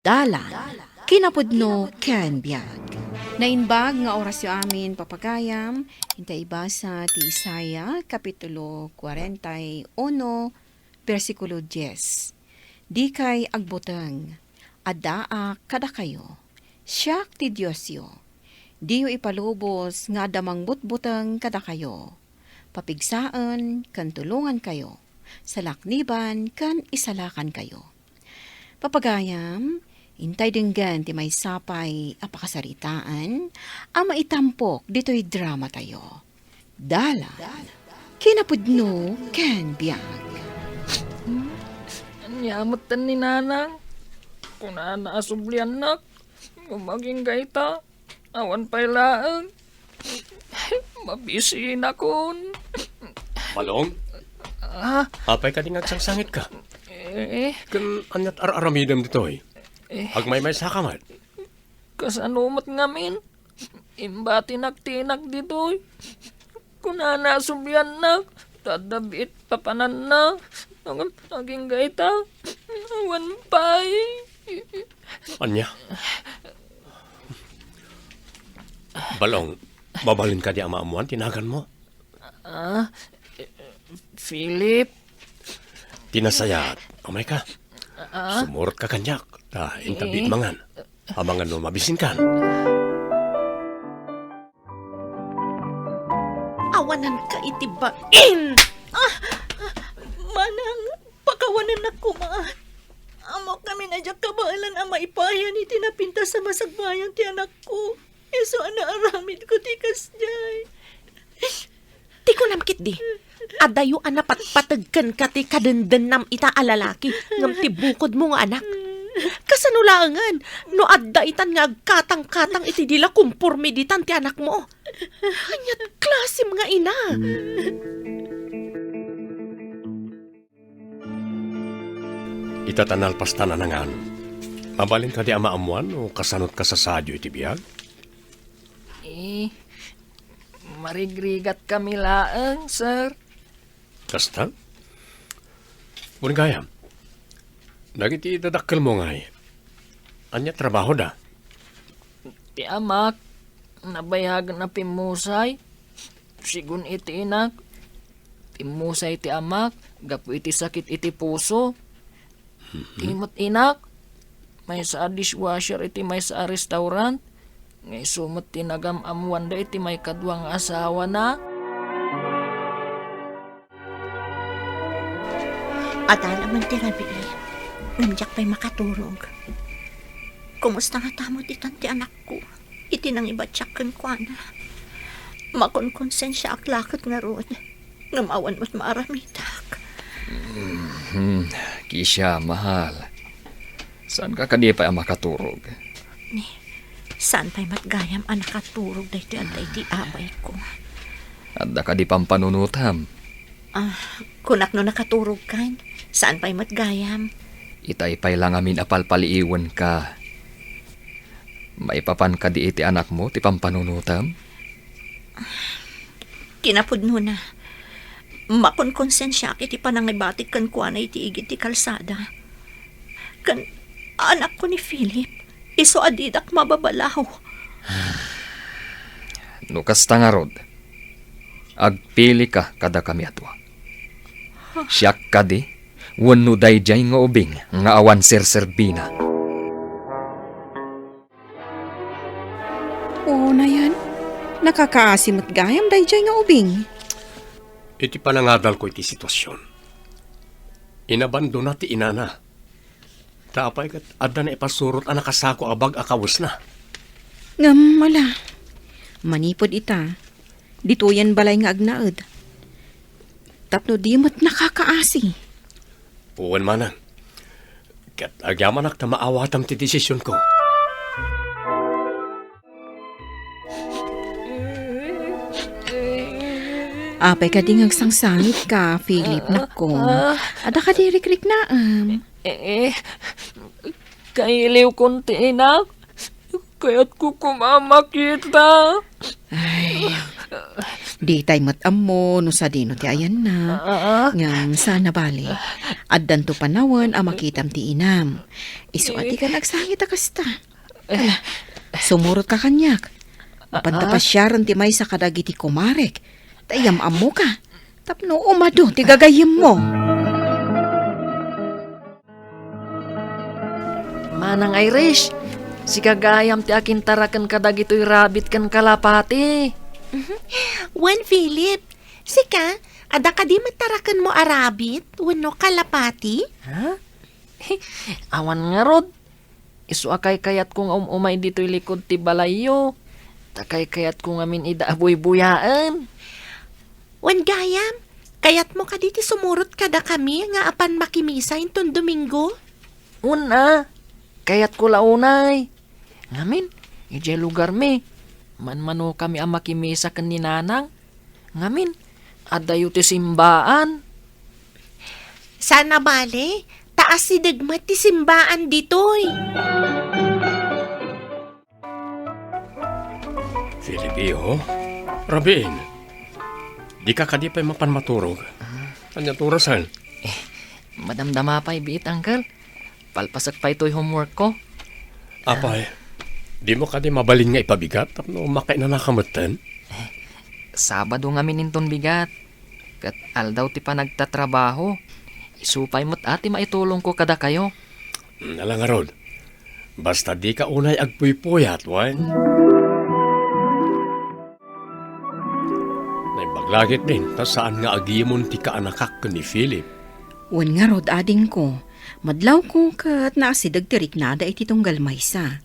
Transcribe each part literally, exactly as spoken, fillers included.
Dalan, kinapudno ken biag. Naimbag nga orasyo amin, papagayam, inta ibasa ti Isaiah, Kapitulo kwarenta y uno, bersikulo dies. Dikay agbuteng, addaak kadakayo. Siak ti Diosyo. Diyo ipalubos nga adda mangbutbuteng kadakayo. Papigsaen ken tulongankayo. Salakniban ken isalakankayo. Papagayam, intay denggen ti maysa pay a pakasaritaan a maitampok ditoy dramatayo. Dalan, kinapudno ken biag. Ania metten ni Nanang? Kunana a subliannak, ngem agingga ita, awan pay laeng. Mabisinakon. Balong? Ah? Apay kadi nga agsangsangitka? Eh, Ken aniat ar-aramidem ditoy? Eh. Agmaymaysaka met? Kasano met ngamin? Imbatinak ti inak ditoy. Kunana a subliannak, ta adda biit papananna. Ngem agingga ita, awan pay. Ania? Balong, mabalin kadi a maammuan ti naganmo? Ah, Philip. Ti nasayaat, umayka. Ah? Sumurotka kaniak, ta inta Eh? biit mangan. Amangan no mabisinkan. Awananka iti bain! Ah! Manang, pakawanennak koma. Ammok ngamin a diak kabaelan a maipayan iti napintas a masagbayan ti anakko. Isu a naaramidko ti kasdiay. Ti kunam ketdi, adayo a napatpateg kenka ti kadendennam ita a lalaki ngem ti bukodmo nga anak. Kasano laengen no adda itan nga agkatangkatang iti di la komporme ditan ti anakmo? Aniat klasem nga ina? Ita ta nalpastan a nangan, mabalin kadi a maammuan no kasano't kasasaadyo iti biag? Eh, marigrigatkami laeng, sir. Kasta? Wen gayam, dagiti dadakkelmo ngay, ania trabahoda? Ti amak, nabayagen a pimmusay. Sigun iti inak, pimmusay ti amak gapu iti sakit iti puso. Mhm. Ti met inak, maysa a dishwasher iti maysa a restaurant, nga isu met ti nagam-ammoanda iti maikadua nga asawana. Adda laeng ti rabii, ngem diak pay makaturog. Kumusta ngata met itan ti anakko iti nangibatiak kenkuana? Makonkonsensiaak la ket ngarud, ngem awan met maaramidak. Hmm, Kisha, mahal. Saanka kadi pay a makaturog? Ni, saan pay met gayam a nakaturog daytoy adda iti abayko. Adda kadi pampanunotam? Ah, kunak no nakaturogkan, saan pay met gayam? Itay pay la ngamin a palpaliiwenka. Maipapan kadi iti anakmo ti pampanunotam? Kinapudnona, makonkonsensiaak iti panangibatik kenkuana iti igid ti kalsada. Ken anakko ni Philip, isu a didak mababalaw. No kasta ngarud, agpilika kadakami a dua. Siak kadi wenno daydiay nga ubing nga awan serserbina? O, nayan, nakakaasi met gayam daydiay nga ubing. Iti panangadalko iti situasion, inabandona ti inana. Ta apay ket adda naipasurot a nakasako a bag a kawesna. Ngem, ala, manipud ita, ditoyen balay nga agnaed. Tapno di met nakakaasi. Wen manang. Ket agyamanak ta maawatam ti desisionko. Apay kadi nga agsangsangitka, Philip, nakko? Adda kadi rikriknaem? Eh, kailiwkon ti inak. Kayatko koma a makita. Ay, Ditay met ammo no sadino ti ayanna. Ah, ah. Ngem saan a bali. Addanto panawen a makitam ti inam. Isu a dikan agsangit a kasta. Ala, sumurotka kaniak. Mapanta Ah. pasiaren ti maysa kadagiti kumarek. Ta iyam-ammoka. Tapno umadu ti gagayyemmo. Manang Irish, sika gayam ti akintaraken kadagitoy rabbit ken kalapati. Mhm. Wen, Philip, sika, adda kadi matarakenmo a rabbit wenno kalapati? Ha? Awan ngarud. Isu a kaykayatko nga um-umay ditoy likud ti balayyo. Ta kaykayatko ngamin ida a buybuyaen. Wen gayam, kayatmo kadi ti sumurot kadakami nga apan makimisa inton Domingo? Wen a, kayatko la unay. Ngamin, idiay lugarmi, manmanokami a makimisa ken ni Nanang. Ngamin, adayo ti simbaan. Saan a bale, ta asideg met ti simbaan ditoy. Filipio, Rabin, dika kadi pay mapan maturog? Ania ti orasen? Madamdama pay biit, Uncle. Palpasek pay toy homework ko. Apay, dimo kadi mabalin nga ipabigat tapno makainanaka metten? Sabado ngamin inton bigat. Ket aldaw ti panagtatrabaho. Isu pay met a ti maitulongko kadakayo. Ala ngarud, basta dika unay agpuypuyat, wen? Naimbag la ketdin ta saan nga agimon ti kaanakak ken ni Philip. Wen ngarud, adingko, madlawko ket naasideg ti riknada iti tunggal maysa.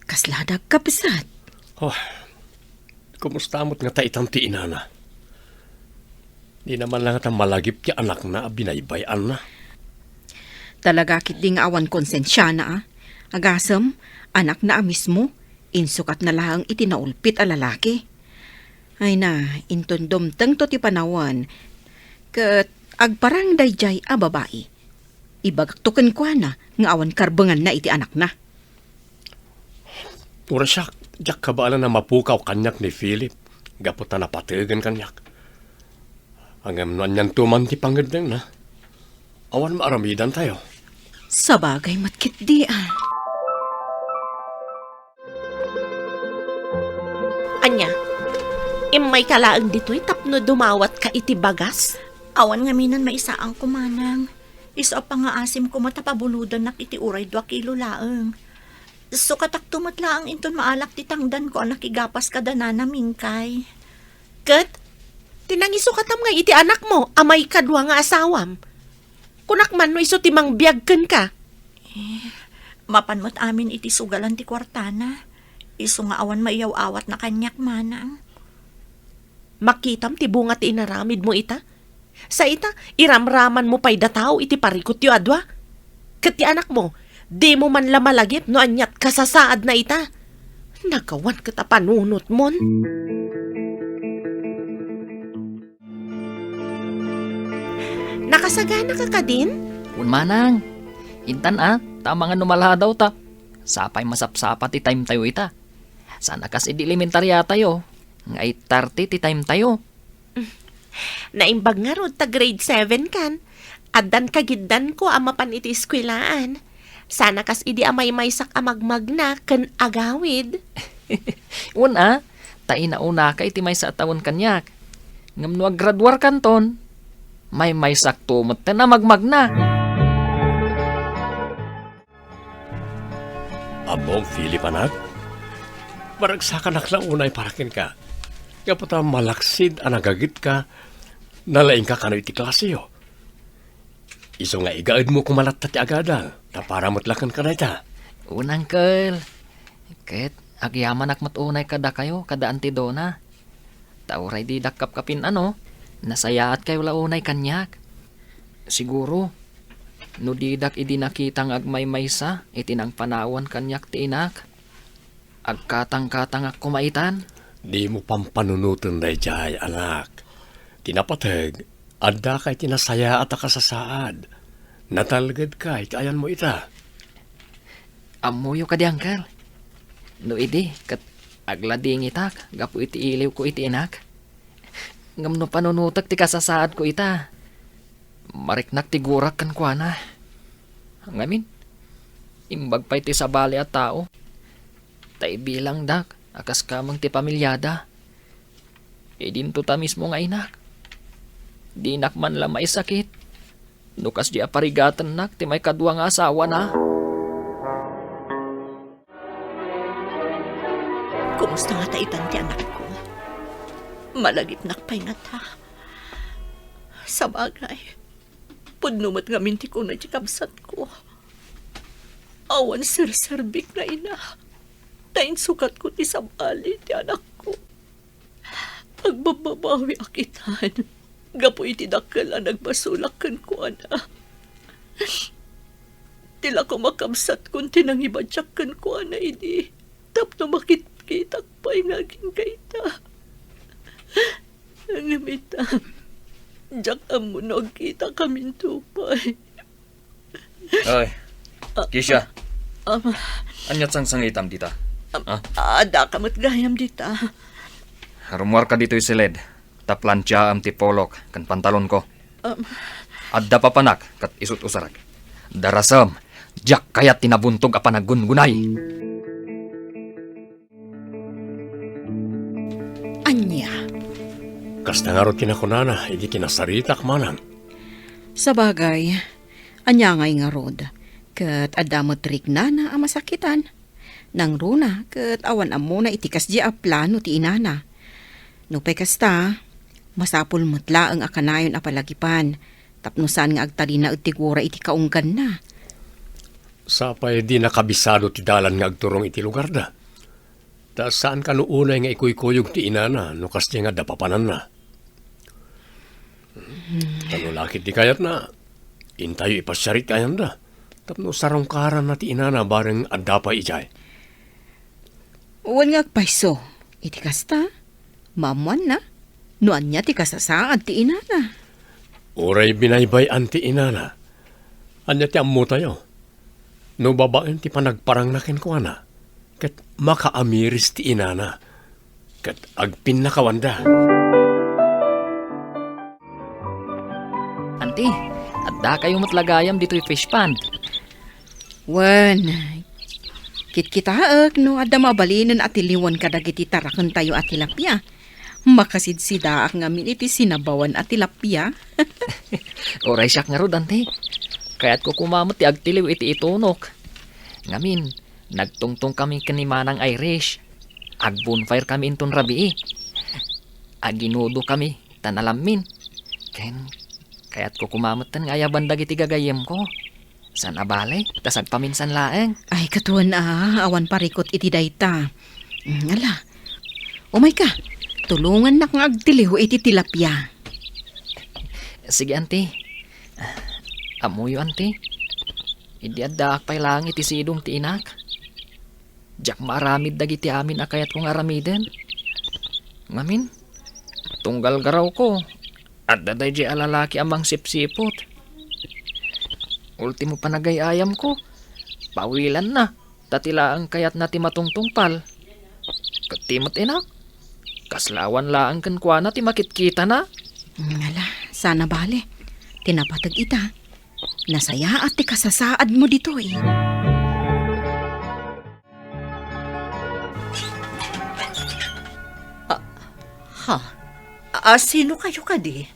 Kasla dagkapsat. Oh, kumusta met ngata itan ti inana? Dina man la ngata malagip ti anakna a binaybay-anna. Talaga ketdi nga awan konsensiana, a. Agasem, anakna a mismo, insukatna laeng iti naulpit a lalaki. Ay na, inton dumtengto ti panawen, ket agparang daydiay a babai. Ibagakto kenkuana nga awan karbenganna iti anakna. Uray siak, diak kabaelan a mapukaw kaniak ni Philip gapu ta napategen kaniak. Ngem no anianto man ti pangngeddengna, awan maaramidantayo. Sabagay met ketdi, a. Ania, immayka laeng ditoy tapno dumawatka iti bagas? Awan ngamin a maisaanko, manang. Isu a pangngaasimko met a pabulodennak iti uray dua kilo laeng. Sukatakto met laeng inton maalak ti tangdanko a nakigapas kada nana Mingkay. Ket, ti nangisukatam nga iti anakmo a maikadua nga asawam. Kunak man no isu ti mangbiag kenka. Eh, mapan met amin iti sugalan ti kuartana. Isu nga awan maiyaw-awatna kaniak, manang. Makitam ti bunga ti inaramidmo ita? Sa ita, iramramanmo pay datao iti parikutyo a dua? Ket ti anakmo, dimo man la malagip no aniat kasasaadna ita? Nagawan ket a panunotmon. Nakasaganaka kadin? Wen manang. Intan a, ta amangan no maladaw ta. Sapay masapsapa ti timetayo ita. Sana kas idi elementariatayo, nga eight thirty ti timetayo. Naimbag ngarud ta grade seven kan. Addan kagiddanko a mapan iti eskuelaan. Sana kas idi a maymaysak a magmagna ken agawid. Wen a, ta inaunaka iti maysa a tawen kaniak. Ngem no aggraduarkanton, maymaysakto metten a magmagna. Ammom, Philip, anak, maragsakanak la unay para kenka. Gapu ta malaksid a nagagetka, nalaingka kano iti klaseyo. Isu nga igaedmo koma latta ti agadal, ta para met la kenka dayta. Wen, uncle. Ket agyamanak met unay kadakayo, kada Auntie Donna. Ta uray didak kapkapin-ano, nasayaatkayo la unay kaniak. Siguro, no didak idi nakita nga agmaymaysa iti nangpanawan kaniak ti inak, agkatangkatangak koma itan. Dimo pampanunoten daydiay, anak. Ti napateg, addaka iti nasayaat a kasasaad. Natalgedka iti ayanmo ita. Ammoyo kadi, uncle? No idi, ket agladingitak gapu iti iliwko iti inak. Ngem no panunotek ti kasasaadko ita, mariknak ti gurak kenkuana. Ngamin, imbag pay ti sabali a tao, ta ibilangdak a kas kameng ti pamiliada. Idinto ta mismo nga inak. Dinak man la maisakit no kasdi a parigatennak ti maikadua nga asawana. Kumusta ngata itan ti anakko? Malagipnak pay ngata. Sabagay, pudno met ngamin ti kuna ti kabsatko. Awan serserbik nga ina. Ta insukatko ti sabali ti anakko. Agbabbabawiak itan gapu iti dakkel a nagbasolak kenkuana. Ti la koma kabsatkon ti nangibadiak kenkuana idi tapno makitkitak pay nga agingga ita. Ngem ita, diak ammo no agkitakaminto pay. Ay, Kisha. Ama. Ania ti sangsangitam dita? Am-, Ah? Addaka met gayam dita. Rummuarka ditoy siled, ta plantiaem ti polok ken pantalonko. Am. Adda papanak ket isut-usarek. Darasem, diak kayat ti nabuntog a panaggungunay. Ania? Kasta ngarud ti nakunana idi kinasaritak manang. Sabagay, ania ngay ngarud? Ket adda met riknana a masakitan. Nangruna ket awan ammona iti kasdi a plano ti inana. Nupay kasta, masapul met laeng a kanayon a palagipan tapno saan nga agtalinaed ti gura iti kaungganna. Sapay dinaka bisado ti dalan nga agturong iti lugarda. Ta saan kano unay nga ikuykuyog ti inana no kasdi nga adda papananna. Ta no la ketdi kayatna, intayo ipasiarit kayatna. Tapno sarungkaranna ti inana bareng adda pay idiay. Wen nga agpayso, iti kasta, maammoanna no ania ti kasasaad ti inana. Uray binaybay-an ti inana, ania ti ammotayo? No babaen ti panagparangna kenkuana, ket makaamiris ti inana, ket agpinnakawanda. Anti, addakayo met la gayam ditoy fish pond. Wen, kitkitaek no adda mabalinen a tiliwen kadagiti tarakentayo a tilapia. Makasidsidaak ngamin iti sinabawan a tilapia. Uray siak ngarud, anti. Kayatko koma met ti agtiliw iti itunok. Ngamin, nagtungtong kami ken ni Manang Irish. Agbonfire kami inton rabii. Aginudo kami ta nalammin. Ken kayatko koma metten nga ayaban dagiti gagayyemko. Saan a bale, ta sagpaminsan laeng. Ay, katawan a, awan parikut iti dayta. Mm, ala, umayka, tulongannak nga agtiliw iti tilapia. Sige, anti. Ammoyo, anti. Idi addaak pay laeng iti sidong ti inak. Diak maaramid dagiti amin a kayatko nga aramiden. Ngamin, tunggal garawko, adda daydiay a lalaki a mangsipsipot. Ultimo panagay-ayamko, pawilanna, ta ti laeng kayatna ti matungtungpal. Ket ti met inak, kasla awan laeng kenkuana ti makitkitana. Ngala, saan a bale. Ti napateg ita, nasayaat ti kasasaadmo ditoy. Ah, ha? Ah, sino kayo kadi?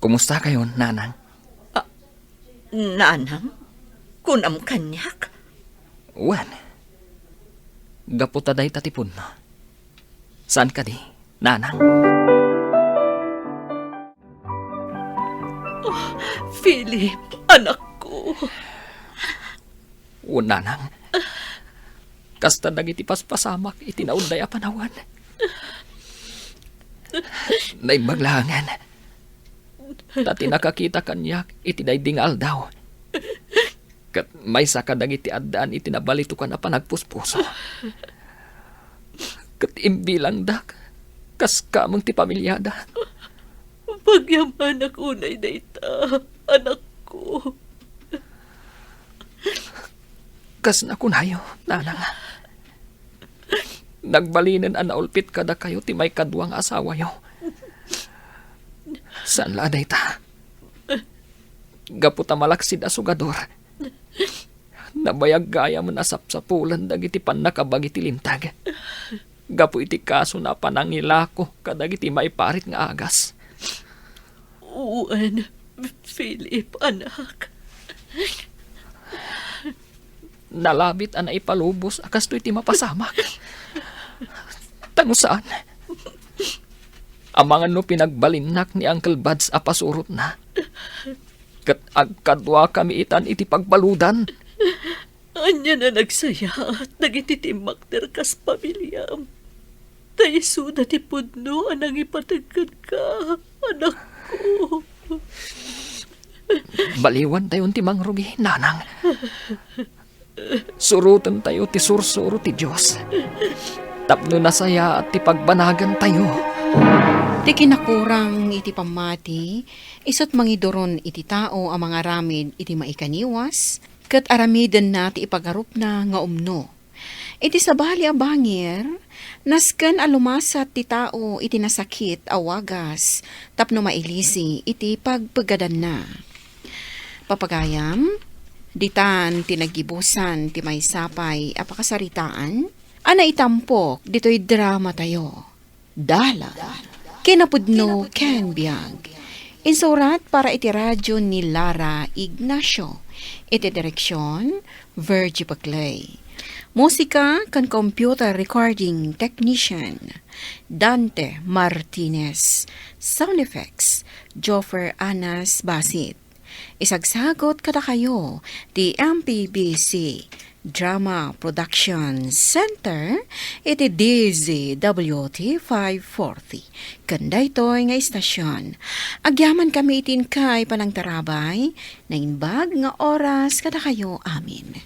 Kumusta kayo, Nanang? Ah, Nanang? Kunam kaniak? Wen, gapu ta dayta ti pudno. Saan kadi, Nanang? Oh, Philip, anakko. O, Nanang, kasta dagiti paspasamak iti naudday a panawen. Naimbag laengen, ta ti nakakita kaniak iti daydi nga aldaw, ket maysa kadagiti addaan iti nabalitokan a panagpuspuso. Ket imbilangdak kas kameng ti pamiliada. Pagyamanak unay dayta, anakko. Kas nakunayo, Nanang, nagbalinen a naulpit kadakayo ti maikadua nga asawayo. Saan la a dayta? Gapu ta malaksid a sugador, nabayag gayam a sapsapulen dagiti pannakabagi ti linteg. Gapu iti kasona a panangilako kadagiti maiparit nga agas. Wen, Philip, anak. Nalabit a naipalubos a kastoy ti mapasamak. Ta no saan, amangan no pinagbalinnak ni Uncle Buds a pasurotna, ket agkaduakami itan iti pagbaludan. Ania a nagsayaat dagiti timmakder kas pamiliam? Ta isuda ti pudno a nangipateg kenka, anakko. Baliwantayon ti mangrugi, nanang. Surotentayo ti sursuro ti Dios tapno nasayaat ti pagbanagantayo. Ti kinakurang iti pammati, isu't mangiduron iti tao a mangaramid iti maikaniwas, ket aramidenna ti ipagarupna nga umno. Iti sabali a bangir, nasken a lumasat ti tao iti nasakit a wagas tapno mailisi iti pagpegadanna. Papagayam, ditan ti naggibusan ti maysa pay a pakasaritaan a naitampok ditoy dramatayo. Dalan, kinapudno ken biag. Insurat para iti radyo ni Lara Ignacio. Iti direksion, Virgie Paclay. Musika ken computer recording technician, Dante Martinez. Sound effects, Joffer Anas Basit. Isagsagut kadakayo ti M P B C Drama Production Center iti D Z W T five forty. Ken daytoy nga istasyon, agyamankami iti inkay panangtarabay, naimbag nga oras kadakayo amin.